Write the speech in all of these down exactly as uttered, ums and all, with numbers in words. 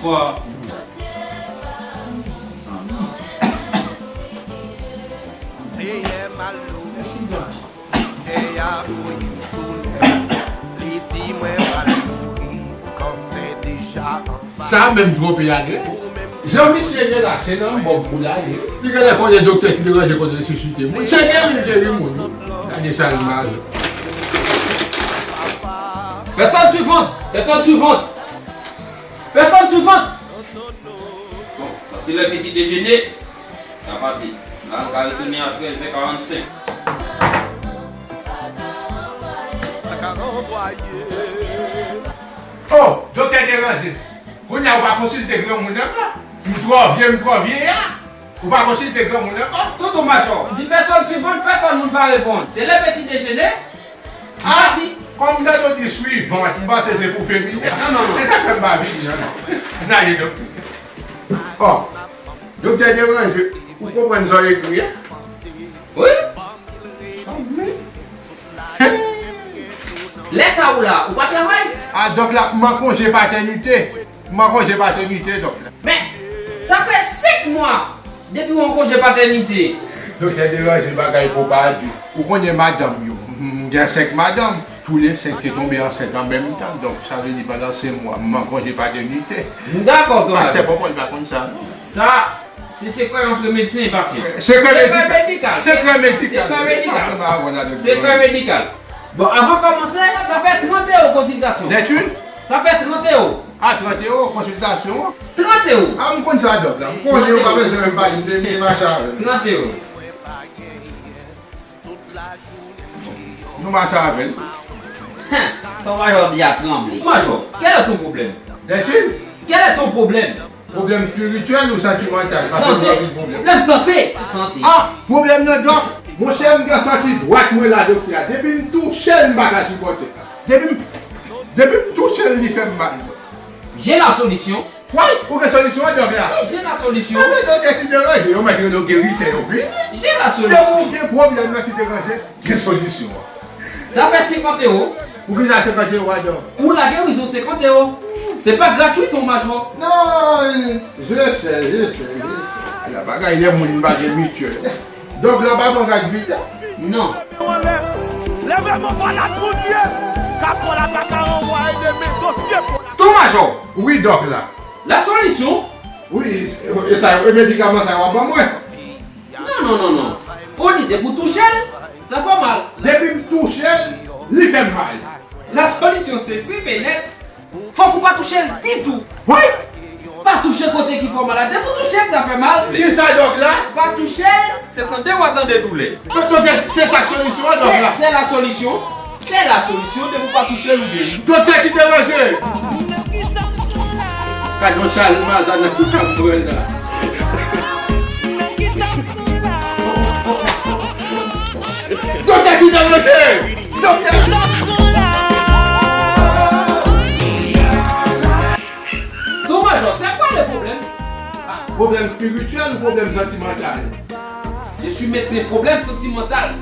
Bonswa. Seyè Malo, tè a bouyi koulè, li di mwen pral mouri, kansè deja anba. Sa menm twonpe adrès. Jan misye ye la, se nan mòg pou l ale. Li genlè konnen doktè ki deranje konn resisite moun. Se geri l geri moun wi. Gade sa l mal. Personne suivante! Personne suivante! Personne suivante! Bon, sa se le petit déjeuner. Sa pati. La, nou ka retounen a trèz è karannsenk. Oh, doktè deranje. Kounye a ou pa konsilte granmoun ankò. M twò vye, m twò vye a. Ou pa konsilte granmoun ankò. Tonton Majò, m di pèsòn swivan, pèsòn moun pa reponn. Se le petit déjeuner. Ah, kòm Dado di swivan, m panse se pou feminen. Non, non, non. E sa k fè m pa vini an, non. N ale doktè. Oh, doktè deranje, ou konprann sa w ekri a? Wi. Lè sa ou la, ou pa travay? Ah, donk la, m an konje patènite. M an konje patènite, donk la. Men, sa fè senk mwa depi w an konje patènite. Doktè deranje bagay pou pa di. Ou konnen madanm yo. M gen senk madanm. Toule senk te tonbe ansent an menm tan. Donk, sa vle di pandan senk mwa, m an konje patènite. M dakò, Tonton. Pastè Popol pa konn sa, non. Sa, se sekrè antre medsen e pasyan. Sekrè medikal. Sekrè medikal. Sekrè medikal. Sekrè medikal. Bon, avan kòmanse, sa fè trant ewo konsiltasyon. Nèt wi. Sa fè trant ewo. A, trant ewo, konsiltasyon an? Trant ewo. A, m konn sa, dòk la. M konnen ou pa bezwen menm pale, m te, m te mache avè l. Trant ewo. Nou mache avè l. Hen, ton majò byen tranble. Majò, quel est ton problème? Dètchil? Quel est ton problème? Pwoblèm espirityèl ou santimantal? Paske nou gen anpil pwoblèm. Pwoblèm sante. Sante. A, pwoblèm nan, dòk. Monchè, m gen santi dwat mwen la, doktè a. Depi m touche l, m pa ka sipòte. Depi m, depi m touche l, li fè m mal. J'ai la solution. Woy, ou gen solisyon an, dòk la? Wi, j'ai la solution. Anben, doktè ki deranje, yo mèt rele w gerisè, yo vini. J'ai la solution. Depi w gen pwoblèm nan ki deranje, gen solisyon an. Sa fè senkant ewo. Poukisa senkant ewo a, dòk? Pour la guérison, senkant ewo. C'est pas gratuit, ton major. Non, je sais, je sais, je sais. Ala bagay, lè moun pa gen mityèl. Dòk la pa pran kat vizit. Non. Leve men w, pale ak Bondye. Ka pran la pa ka anvoye demen dosye pou la. Ton majò. Wi, dòk la. La solisyon. Wi, e sa yo, e medikaman sa yo w ap ban mwen. Non, non, non, non. Olye depi w touche l, sa fè w mal. Depi m touche l, li fè m mal. La solisyon se sipe nèt. Fòk ou pa touche l ditou. Woy! Pa touche kote ki fè w mal la. Depi w touche l, sa fè mal. Kisa dòk la? Pa touche l, se tande w a tande doulè. Doktè, se sa k solisyon an, dòk la? C'est la solution. C'est la solution, depi w pa touche l, ou geri. Doktè ki deranje! Gad yon chalmaza nan tout sa m pran la. Doktè ki deranje! Doktè! Ton majò, c'est quoi le problème? Pwoblèm espirityèl ou pwoblèm santimantal? Je suis médecin, problème sentimental.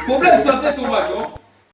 Pwoblèm sante, ton majò.